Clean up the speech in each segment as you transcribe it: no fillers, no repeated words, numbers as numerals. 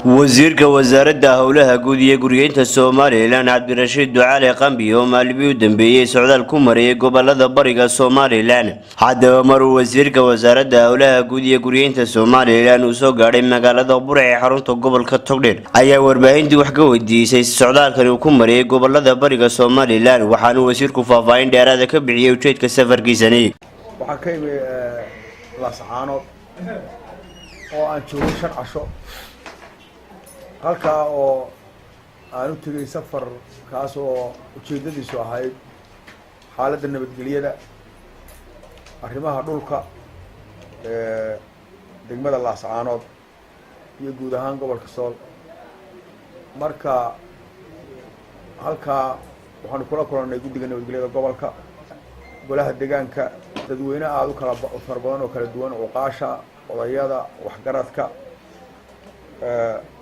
Wasiirka Wasaaradda Howlaha Guud iyo Guryeynta Somaliland, Cabdirashiid Ducaale Qambi, oo maalmihii u dambeeyey socdaal ku marayay gobolada bariga Somaliland. Haddaba, maruu wasiirka Wasaaradda Howlaha Guud iyo Guryeynta Somaliland uu soo gaadhay magaalada Burc ee xarunta gobolka Togdheer, ayaa warbaahintii wax ka weydiisay socdaalkan uu ku marayay gobolada bariga Somaliland, waxaana wasiirku faahfaahin dheeraada ka bixiyey ujeedka safarkiisani. Waxaan ka imi Laascaanood oo aan joogay 5 casho halkaa, oo aan u tegay safar kaas oo ujeeddadiisu ahayd xaaladda nabadgelyada, arrimaha dhulka degmada Laascaanood iyo guud ahaan gobolka Sool. Marka halkaa waxaanu kula kulannay guddiga nabadgelyada gobolka, golaha deegaanka, dadweyne aada u kala fara badan oo kala duwan, cuqaasha, odayada, waxgaradka.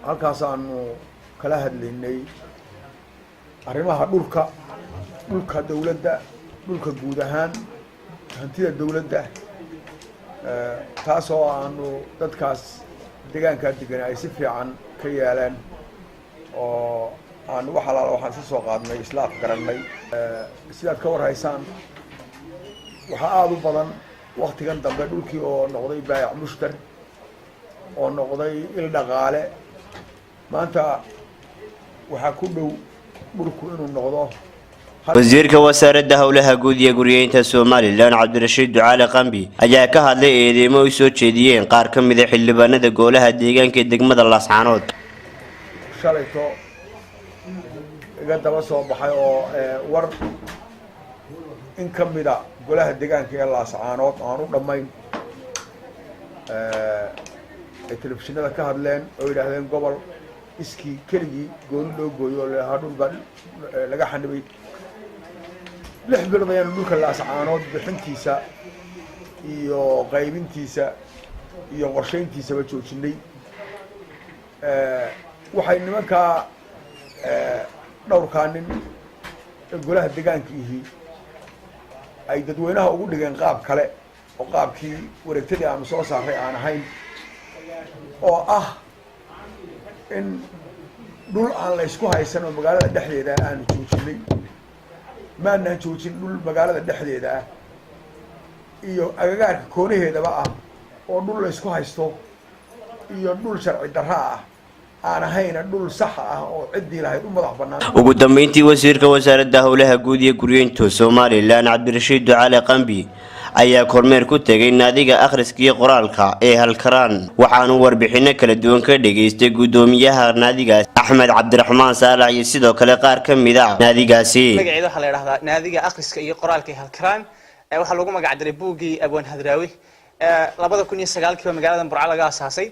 Halkaasaanu kala hadlaynay arrimaha dhulka, dhulka dawladda, dhulka guud ahaan, hantida dawladda, taasoo aanu dadkaas deegaankaa degan ay si fiican ka yeeleen, oo aanu wax alaala waxaan isla soo qaadnay, isla afgarannay. Sidaad ka warhaysaan, waxaa aada u badan waktigan dambe dhulkii oo noqday baayac mushtar, oo noqday il dhaqaale. Maanta waxaa ku dhow dhulku inuu noqdo. Wasiirka Wasaaradda Howlaha Guud iyo Guryeynta Somaliland, Cabdirashiid Ducaale Qambi, ayaa ka hadlay eedeymo ay soo jeediyeen qaar ka mid a xildhibaanada golaha deegaanka ee degmada Laascaanood. Shalayto iga daba soo baxay oo war in ka mida golaha deegaanka ee Laascaanood aan u dhammayn ay telefishinada ka hadleen oo yidhaahdeen gobol iskii keligii gooni loo gooyo oo lahaa dhul baa laga xanibay. 6 bilood ayaanu dhulka Laascaanood bixintiisa iyo qaybintiisa iyo qorshayntiisaba joojinay. Waxay nimankaa dhowrkaa nin ee golaha deegaanka ihi ay dadweynaha ugu dhigeen qaab kale, oo qaabkii wareegtadii aanu soo saaray aan ahayn, oo ah in dhul aan la isku haysan oo magaalada dhexdeeda aanu joojinay. Maanaan joojin dhul magaalada dhexdeeda ah iyo agagaarka koonaheedaba ah, oo dhul la isku haysto iyo dhul sharci darra ah aan ahayna, dhul saxa ah oo ciddii lahayd u madax bannaan. Ugu dambeyntii, wasiirka Wasaaradda Howlaha Guud iyo Guryeynta Somaliland, Cabdirashiid Ducaale Qambi, ayaa kormeer ku tegay naadiga akhriska iyo qoraalka ee Halkaraan, waxaanu warbixino kala duwan ka dhageystay guddoomiyaha naadigaas, Axmed Cabdiraxmaan Saalax, iyo sidoo kale qaar ka mid a naadigaasi. Magaceeda waxaa la yidhahdaa Naadiga Akhriska iyo Qoraalka ee Halkaraan. Waxaa lagu magac daray buuggii Abwaan Hadraawi. 2009-kiiba magaalada Burco laga asaasay.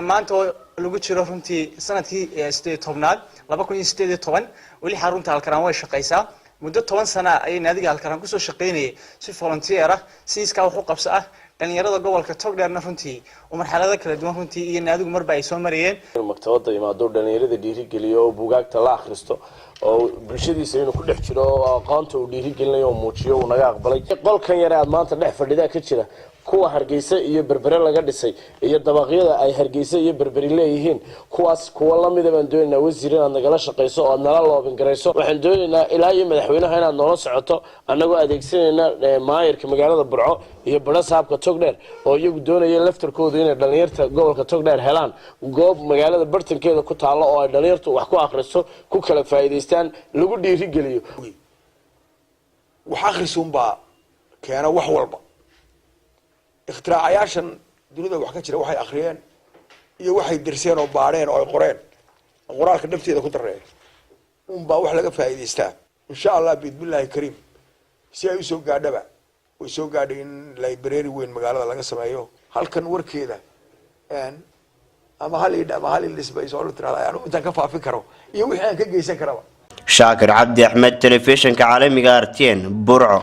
Maanta oo lagu jiro runtii sanadkii 18aad, 2018, weli xarunta Halkaraan way shaqaysaa. Muddo 10 sana ayay naadiga Halkaraan kusoo shaqaynayay si volunteer ah, si iskaa wax u qabso ah. Dhalinyarada gobolka Togdheerna runtii oo marxalado kala duwan runtii iyo naadigu marba ay soo marayeen. Maktabada imaado, dhalinyarada dhiirigeliyo oo buugaagta la akhristo, oo bulshadiisa inuu ku dhex jiro oo aqoonta uu dhiirigelinayo oo muujiyo, uu naga aqbalay. Qolkan yare aad maanta dhex fadhidaa ka jira kuwa Hargeysa iyo Berbere laga dhisay iyo dabaqyada ay Hargeysa iyo Berberi leeyihiin, kuwaas kuwa lamida baan doonaynaa, wasiir, inaad nagala shaqayso oo aad nala lobbying garayso. Waxaan doonaynaa ilaa iyo madaxweynaha inaad noola socoto, annagoo adeegsanayna maayarka magaalada Burco iyo badhasaabka Togdheer, oo iyagu doonaya laftarkoodu inay dhalinyarta gobolka Togdheer helaan goob magaalada bartankeeda ku taallo oo ay dhalinyartu wax ku akhristo, ku kala faa'iidaystaan, lagu dhiirigeliyo. Wax akhrisunbaa keena wax walba. Ikhtiraacyaashan dunida wax ka jira waxay akhriyeen iyo waxay dirseen oo baadheen oo ay qoreen, qoraalka nafteeda ku dareeya unbaa wax laga faa'iidaystaa. Insha Allah, biidnillahi kariim, si ay usoo gaadhaba way soo gaadhay in library weyn magaalada laga sameeyo. Halkan warkeeda ama hal idh ama hal idhis bay soo tirahda, anigu intaan ka faafin karo iyo wixii aan ka geysan karaba. Shaakir Cabdi Axmed, telefishinka caalamiga RTN, Burco.